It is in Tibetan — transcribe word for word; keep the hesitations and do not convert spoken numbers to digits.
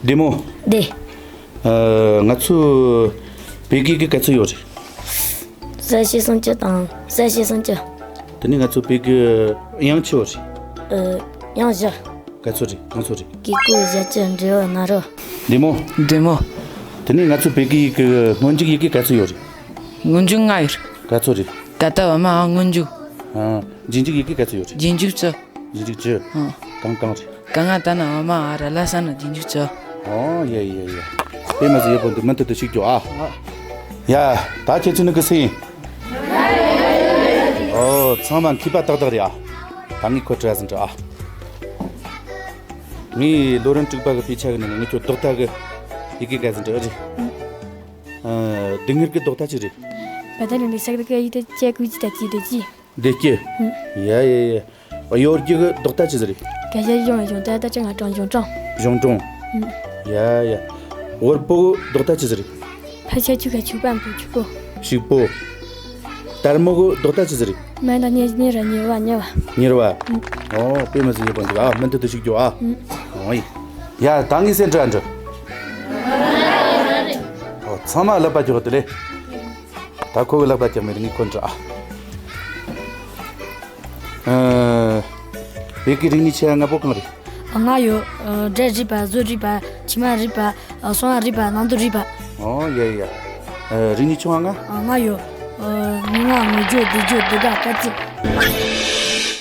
བདེ་མོ། བདེ། ཨ། ང་ཚོ་བོད་སྐད་ཀྱི་ག་ཚོད་ཡོད་རེད། གསལ་བཤད་སུམ་ཅུ་དང་གསལ་བཤད་སུམ་ཅུ། དེ་ནས་ང་ཚོ་བོད་ཀྱི་དབྱངས་ཆོས་རེད། ཨ། དབྱངས་བཞི། ག་ཚོད་རེད། གང་ཚོད་རེད། གི་གུ་བཞི་བཅུ། འབྲས་བུ་ན་རོ། བདེ་མོ། བདེ་མོ། དེ་ནས་ང་ཚོ་བོད་སྐད་ཀྱི་སྔོན་འཇུག་ཡི་གེ་ག་ཚོད་ཡོད་རེད། སྔོན་འཇུག་ལྔ་ཡོད་རེད། ག་ཚོད་རེད། ད་ལྟ་འོག་མ་འ་སྔོན་འཇུག་ཨ། རྗེས་འཇུག་ཡི་གེ་ག་ཚོད་ཡོད་རེད། རྗེས་འཇུག་བཅུ། རྗེས་འཇུག་བཅུ། ཨ། གང་གང་རེད། ག་ང་ད་ན་འོག་མ་འ་ར་ལ་ས་ན་རྗེས་འཇུག་བཅུ། ཨོ་ཡ་ཡ་ཡ། དཔེ་མི་སྲིད་ཡག་པོ་འདུག་མུ་མཐུད་དུ་ཤུགས་རྒྱོབ་ཨ། ཡ། ད་ཁྱེད་ཚོ་ནི་གི་སེ་ཡིན། ཨོ། ཚང་མ་མཁས་པ་ཏག་ཏག་རེད་ཨ། ད་ངས་ཁོ་དྲི་ཟིན་དྲི་ཨ། ངས་ལོ་རིམ་དྲུག་པ་གི་དཔེ་ཆ་གི་ནང་ནས་ངས་ཁྱོད་རྡོག་རྩ་གི་ཡི་གེ་ག་ཟིན་དྲི་ཨེ་རེད། ཨ། ལྡེ་ངེར་གི་རྡོག་རྩ་ཅི་རེད། བ་ད་ལུ་ནི་ས་གི་ཡི་དེ་ཅེ་ཀུ་ཅི་ད་ཅི་དེ་ཅི། བདེ་སྐྱིད། ཡ་ཡ་ཡ། གཡོ་སྒྱུ་གི་རྡོག་རྩ་ཅི་ཟིག་རེད། ག་ཞ་གཞུང་གཞུང་ད་ད་ཅི་ང་གྲོང་གཞུང་གྲོང་། གཞུང་གྲོང་། ཡ་ཡ། དབུལ་པོ་གི་རྡོག་རྩ་ཅི་ཟིག་རེད། ཕ་ཤ་ཆུ་ག་ཆུ་པ་འབུ་ཆུ་པོ། ཕྱུག་པོ། དལ་མོ་གི་རྡོག་རྩ་ཅི་ཟིག་རེད། མ་ད་ཉེ་ཉེ་ར་ཉེ་བ་ཉེ་བ། ཉེ་བ། ཨོ། དཔེ་མི་སྲིད་ཡག་པོ་འདུག་ཨ། མུ་མཐུད་དུ་ཤུགས་རྒྱོབ་ཨ། ཨོ་ཡ། ད་ངས་སེམས་ཁྲལ་འདྲི། ཨོ། ཚང་མ་ལབ་པ་རྒྱོབ་དེ་ལས། ད་ཁོ་གི་ལག་པ་ཀྱང་མེད། ངས་ཁོ་འདྲི་ཨ། ཨ། བོད་ཀྱི་རིག་གནས་ཆེ་བ་ལྔ་པོ་གང་རེད། ལྔ་ཡོད། ཨ། སྒྲ་རིག་པ། བཟོ་རིག་པ། ཕྱི་མ་རིག་པ། ཨ། གསང་བ་རིག་པ། ནང་དུ་རིག་པ། ཨོ་ཡ་ཡ། ཨ། རིག་གནས་ཆུང་བ་ལྔ། ཨ། ལྔ་ཡོད། ཨ། མི་ངག་ངུ་རྒྱུ་སྡིག་རྒྱུ་སྡིག་པ་དཀའ་ཚེགས།